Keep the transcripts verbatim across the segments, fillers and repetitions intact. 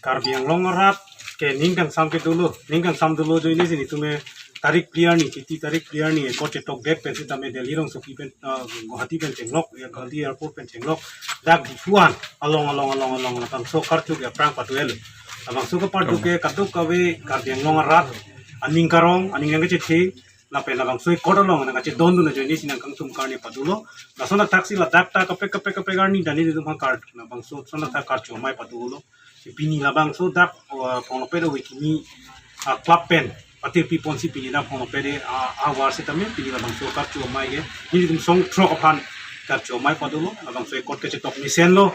Karbi Anglong arat ke ning kangsam ke dolo, ning kangsam dolo ajoine si nelitum tarik phli arni, Chiti tarik phli arni, ekot chetokdet pen sitame Delhi rongsopi pen, ah, Guwahati pen chenglok, ya Guwahati airport pen chenglok, dak Diphu an along along along along labangso karcho ke aphrang pado-et. Labangso kepado ke kadokave Karbi Anglong arat aning karong, aning nangkachethe, lapen labangso ekot along nangkachedondun ajoine si nangkangtum karne padolo. Lason athak si ladak ta kaprek kaprek kaprek arni ta nelitum aphan kar, labangso lason athak karcho amei padolo. Si pini labangso dak, uh, Phonglokpet Awikimi, uh, club pen patirpi ponsi pini dak Phonglokpet, uh, ahavar sitame pini labangso karcho amei ke nelitum song throk aphan karcho amei padolo. Labangso ekot kachetok mesenlo,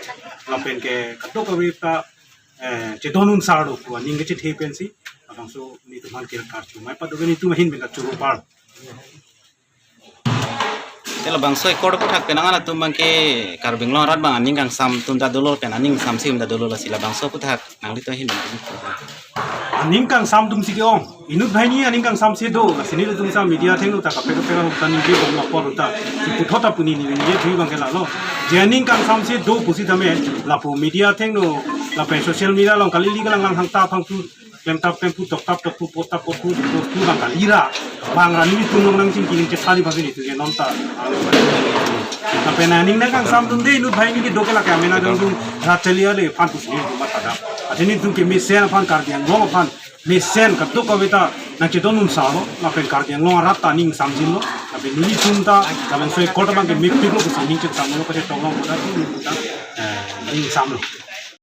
lapen ke kadokave ta, eh, chedondun sarlo pu aning kachethe pensi labangso nelitum aphan ke karcho amei pado ke nelitum ahin pen kachoro par. Te labangso ekot aphuthak pen nang halatum abang ke Karbi Anglong arat abang aning kangsam atum ta dolo pen aning samsi atum ta dolo, lasi labangso aphuthak nanglitum ahin pen. Aning kangsam atum si ke-ong. Inut banghini aning kangsam si do. Lasi nelitum sa media athengno ta kaprek kaprek ahok ta ningje bom apor ta. Si puthot ta pu neli ningje thui abang ke lalo. Je aning kangsam si do pusitame lapu media athengno lapen social media along kali-kali kalang lang hangta phangthu, klemtap klempu, toktap tokpu, pottap potpu, potthu abang kalira. Bang ra nelitum along nangchingki ningje thali bagi nelitum ke non ta. Lapen aning nangkangsam atum de inut banghini kedo ke lake amena dong dung rat chali ale aphan pusi nelitum matha dam. Athe nelitum ke mesen aphan, Karbi Anglong aphan mesen kadokave ta nangchedondun sarlo, lapen Karbi Anglong arat ta aning samjinlo, lapen nelitum ta labangso ekot abang ke mepiklo pusi aning chingsamlo, kachetok long ta nelitum ta, eh, aning samlo.